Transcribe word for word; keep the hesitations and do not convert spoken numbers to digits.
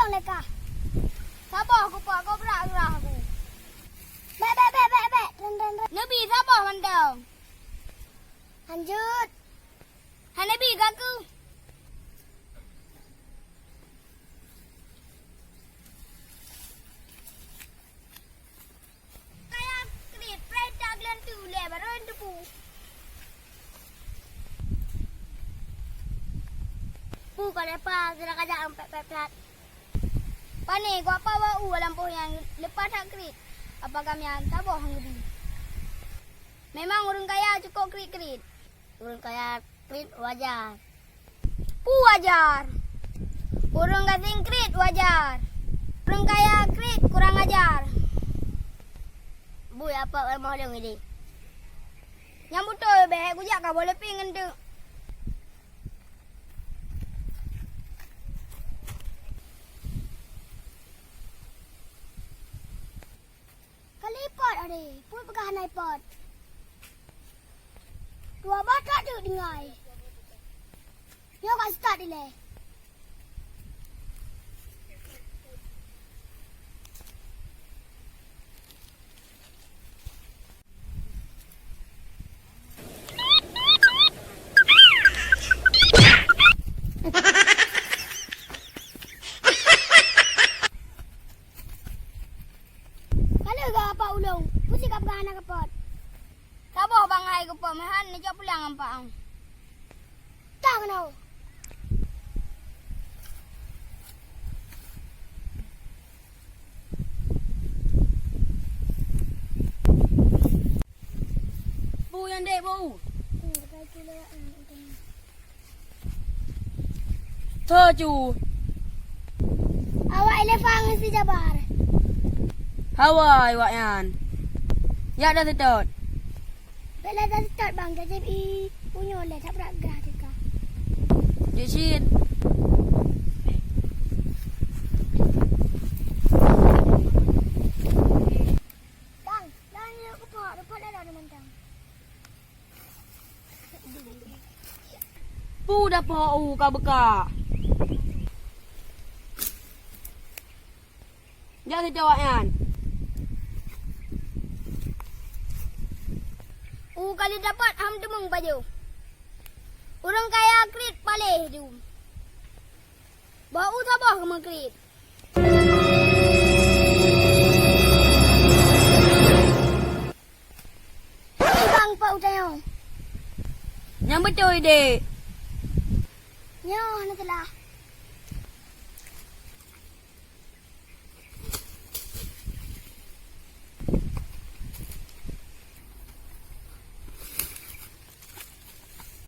Leka. Saboh kupok kobra grah ku. Bek, bek, bek, bek, bek. Ren, ren, ren. Neubi saboh mantong. Lanjut. Hana bi gaku. Kaya krit, preh tak gelantu lé baru teupeu. Pu ka lepas, sudah kajak ampet pet-pet. Pane, ku apa wa u lam poh nyan lepas that krit. Apa kami saboh ngeudi. Memang ureueng kaya cukôp krit-krit. Ureueng kaya krit wajar. Peue wajar? Ureueng gasien krit wajar. Ureueng kaya krit kurang ajar. Bui apa ureueng moh leueng ideh? Nyang beutôi bèk kujak ka boh leupie ngon teuk. Ka lipot adeh, peue peugah hana lipot? Dua boh trok teuk tinggai. Nyoe ka start ilèe. Ka lheueh geuapa ulông, peue sikap geuh hana geupot? Saboh bangai geupot meuhan neujak pulang ngon Pak Ang. Tang keunoe. Peue nyang dek bau? Tho cu. Awak elefan ngon si Jabar. Hawa awak nyan. Jak dah seutôt. Bèk lé dah seutôt bang, jadi i punyueng lé tabrak grah teuka. Jeuet cit. Bang, lôn yue keupak, rumpok lé lôn mantong. Peue dapoe u ka beukak? Jak seuti awaknyan. U ka lheueh dapat ham teumeung pajoh. Ureueng kaya kriet paléh ju. Bah u saboh keumeukriet. Hai bang, pat u tanyoe? Nyang beutôi, Dek. Nyoe hana salah.